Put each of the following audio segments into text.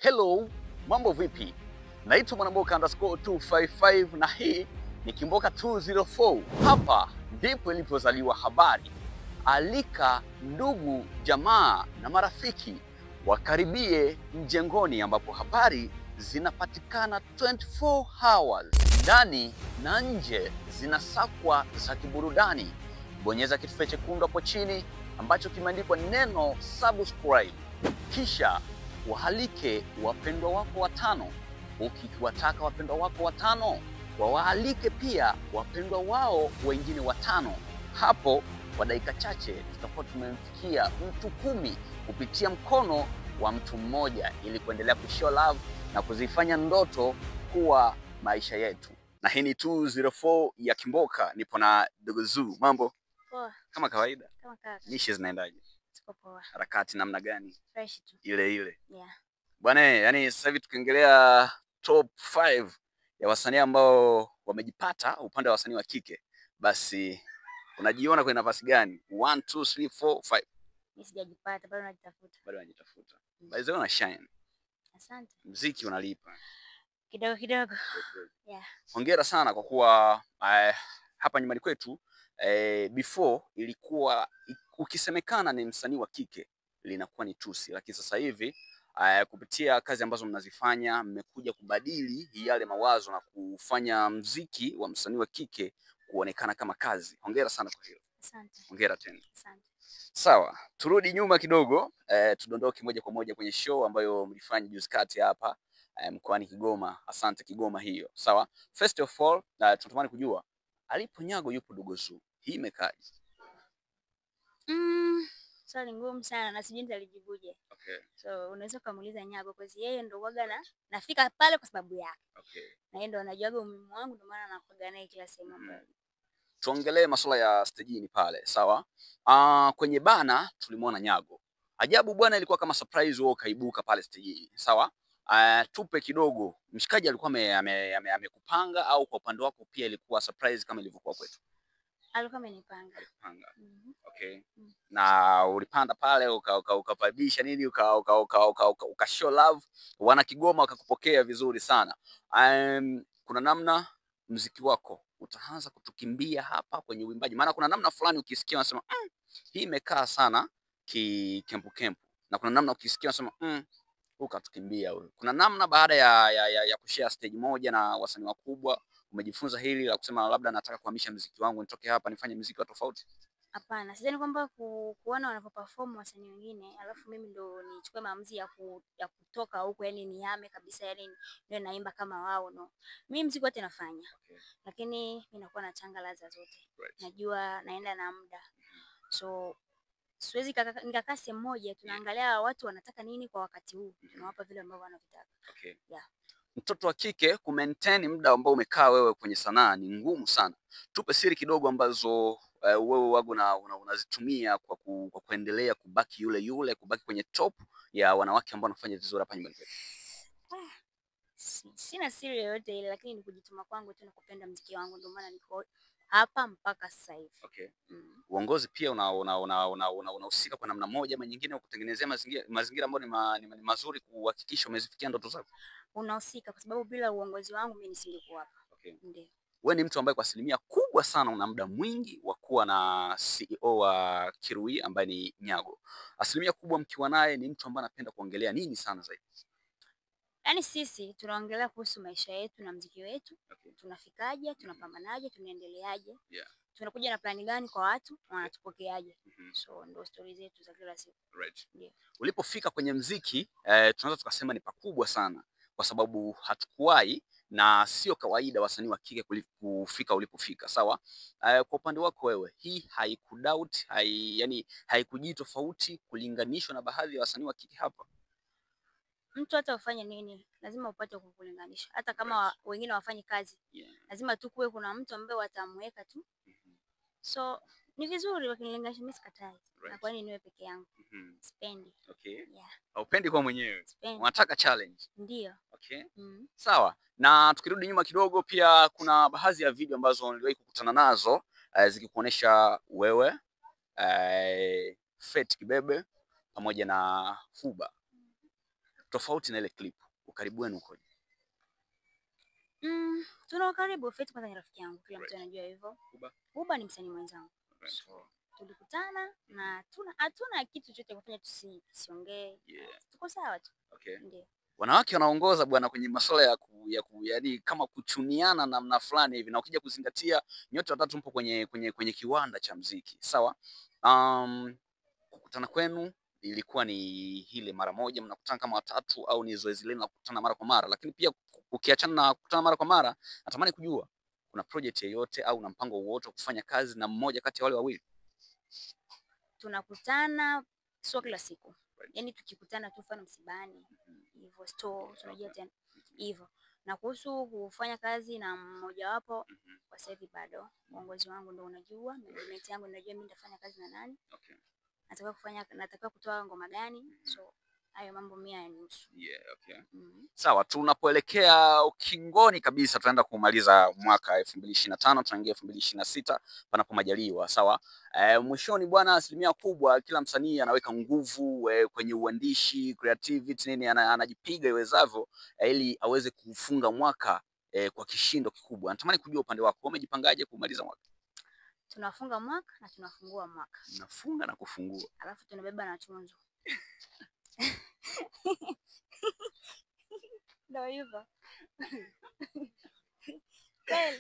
Hello, mambo vipi? Naitwa Mwanamboka _255 na hii ni Kimboka 204. Hapa ndipo ilipozaliwa habari. Alika ndugu, jamaa na marafiki wakaribie mjengoni ambapo habari zinapatikana 24 hours. Ndani na nje zinasakwa za kiburudani. Bonyeza kitufe chekundu hapo chini ambacho kimeandikwa neno subscribe. Kisha waalike wapendwa wako watano. Ukiwataka wapendwa wako watano, wawaalike pia wapendwa wao wengine watano. Hapo kwa dakika chache tutakuwa tumemfikia mtu 10 kupitia mkono wa mtu mmoja, ili kuendelea kushow love na kuzifanya ndoto kuwa maisha yetu. Na hii ni 204 ya Kimboka, nipo na Dogo Zuu. Mambo? Poa. Kama kawaida. Kama kawaida. Mishe zinaendaje? Ziko poa. Harakati namna gani? Fresh tu. Ile ile. Yeah. Bwana, yani sasa hivi tukiongelea top 5 ya wasanii ambao wamejipata upande wa wasanii wa kike, basi unajiona kwenye nafasi gani? 1 2 3 4 5. Mimi sijajipata, bado najitafuta. Bado najitafuta. By the way, una shine. Asante. Muziki unalipa. Kidogo kidogo. Yeah. Hongera sana kwa kuwa hapa nyumbani kwetu before ilikuwa ukisemekana ni msanii wa kike linakuwa ni tusi, lakini sasa hivi kupitia kazi ambazo mnazifanya mmekuja kubadili yale mawazo na kufanya mziki wa msanii wa kike kuonekana kama kazi. Hongera sana kwa hilo. Asante. Hongera tena. Asante. Sawa, turudi nyuma kidogo, tudondoke moja kwa moja kwenye show ambayo mlifanya juzi kati hapa mkoani Kigoma. Asante Kigoma hiyo. Sawa. First of all, tunatamani kujua alipo Nyago yupo Dogo Zuu. Hii imekaaje? Swali ngumu sana na sijui nitalijibuje. Okay. So unaweza kumuuliza Nyago kwa sababu yeye ndo huaga na nafika pale kwa sababu yake. Okay. Na yeye ndo anajuaga umuhimu wangu, ndio maana anakuaga naye kila sehemu ambayo. Tuongelee masuala ya stejini pale, sawa? Kwenye bana tulimwona Nyago. Ajabu bwana, ilikuwa kama surprise wewe ukaibuka pale stejini, sawa? Tupe kidogo, mshikaji alikuwa amekupanga au kwa upande wako pia ilikuwa surprise kama ilivyokuwa kwetu? Alikuwa amenipanga. Alikupanga. Mm-hmm. Okay. Mm. Na ulipanda pale ukavibeisha nini, uka show love, wana Kigoma wakakupokea vizuri sana. Kuna namna muziki wako utaanza kutukimbia hapa kwenye uimbaji, maana kuna namna fulani ukisikia unasema hii imekaa sana kikempu kempu, na kuna namna ukisikia unasema ukatukimbia huyu. Kuna namna baada ya kushare stage moja na wasanii wakubwa umejifunza hili la kusema labda nataka kuhamisha muziki wangu nitoke hapa nifanye muziki wa tofauti? Hapana, sidhani kwamba kuona wanavyoperform wasanii wengine alafu mimi ndo nichukue maamuzi ya kutoka huko, yani nihame kabisa, yani ndio naimba kama wao. No, mimi muziki wote nafanya. Okay. Lakini mimi nakuwa na changa ladha zote. Right. Najua naenda na muda, so siwezi nikakaa sehemu moja. Tunaangalia watu wanataka nini kwa wakati huu, tunawapa vile ambavyo wanavitaka. Okay. Yeah. Mtoto wa kike kumaintain muda ambao umekaa wewe kwenye sanaa ni ngumu sana. Tupe siri kidogo ambazo wewe wago na unazitumia kwa kuendelea kubaki yule yule, kubaki kwenye top ya wanawake ambao wanafanya vizuri hapa nyumbani kwetu. Sina siri yoyote ile, lakini ni kujituma kwangu tu na kupenda muziki wangu, ndio maana niko hapa mpaka sasa hivi. Okay. Uongozi pia unahusika kwa namna moja ama nyingine kutengenezea mazingira ambayo ni mazuri kuhakikisha umezifikia ndoto zako. Unahusika kwa sababu bila uongozi wangu mimi nisingekuwa hapa. Okay. Ndio. Wewe ni mtu ambaye kwa asilimia kubwa sana una muda mwingi wa kuwa na CEO wa Kirui ambaye ni Nyago. Asilimia kubwa mkiwa naye ni mtu ambaye anapenda kuongelea nini sana zaidi? Yaani sisi tunaongelea kuhusu maisha yetu na muziki wetu. Okay. Tunafikaje, tunapambanaje, tunaendeleaje? Yeah. Tunakuja na plani gani kwa watu, wanatupokeaje? Mm-hmm. So ndio story zetu za kila siku. Right. Yeah. Ulipofika kwenye muziki, tunaweza tukasema ni pakubwa sana kwa sababu hatukuwahi na sio kawaida wasanii wa kike kufika ulipofika, sawa? Kwa upande wako wewe, hii haikudoubt, yani haikujii tofauti kulinganishwa na baadhi ya wasanii wa kike hapa? Mtu hata ufanye nini, lazima upate kukulinganisha. Hata kama right. Wengine wafanye kazi, yeah. Lazima tu kuwe kuna mtu ambaye watamweka tu. Mm-hmm. So ni vizuri wakinilinganisha, mimi sikatai. Right. Na kwa nini niwe peke yangu? Mm-hmm. Sipendi. Okay. Yeah. Haupendi kwa mwenyewe. Sipendi. Unataka challenge. Ndio. Okay. Mm-hmm. Sawa. Na tukirudi nyuma kidogo pia kuna baadhi ya video ambazo niliwahi kukutana nazo zikikuonesha wewe, Fate Kibebe pamoja na Huba. Tofauti na ile clip, ukaribu wenu ukoje? Tuna ukaribu. Feti kwanza ni rafiki yangu, kila mtu anajua hivyo. Huba ni msanii mwenzangu. So tulikutana na hatuna kitu chochote kufanya tusiongee. Tuko sawa tu. Okay. Ndio. Wanawake wanaongoza bwana kwenye masuala ya yaani kama kuchuniana namna fulani hivi, na ukija kuzingatia nyote watatu mpo kwenye kiwanda cha muziki. Sawa? Kukutana kwenu ilikuwa ni ile mara moja mnakutana kama watatu au ni zoezi lenu la kukutana mara kwa mara? Lakini pia ukiachana na kukutana mara kwa mara, natamani kujua kuna project yoyote au na mpango wowote wa kufanya kazi na mmoja kati ya wale wawili? Tunakutana sio kila siku. Yaani tukikutana tu mfano msibani, hivyo store, tunajua tena hivyo. Na kuhusu kufanya kazi na mmoja wapo, kwa sasa hivi bado uongozi wangu ndio unajua, management yangu inajua mimi nitafanya kazi na nani. Natakiwa kutoa ngoma gani. So hayo mambo mimi hayanihusu. Sawa, tunapoelekea ukingoni kabisa, tunaenda kumaliza mwaka 2025, tunaingia 2026 panapo majaliwa, sawa? Mwishoni bwana, asilimia kubwa kila msanii anaweka nguvu kwenye uandishi, creativity nini, anajipiga iwezavyo ili aweze kufunga mwaka kwa kishindo kikubwa. Natamani kujua upande wako, umejipangaje kumaliza mwaka? Tunafunga mwaka na tunafungua mwaka. Tunafunga na kufungua. Alafu tunabeba na tunzo. Ndio hivyo.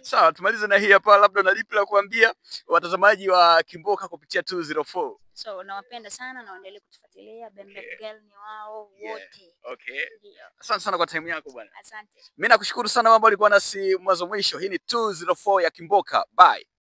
Sawa, tumalize na hii hapa, labda una lipi la kuambia watazamaji wa Kimboka kupitia 204? So nawapenda sana na waendelee kutufuatilia. Bembe Girl ni wao wote. Ndio. Asante sana kwa time yako bwana. Asante. Mimi nakushukuru sana kwamba ulikuwa nasi mwanzo mwisho. Hii ni 204 ya Kimboka. Bye.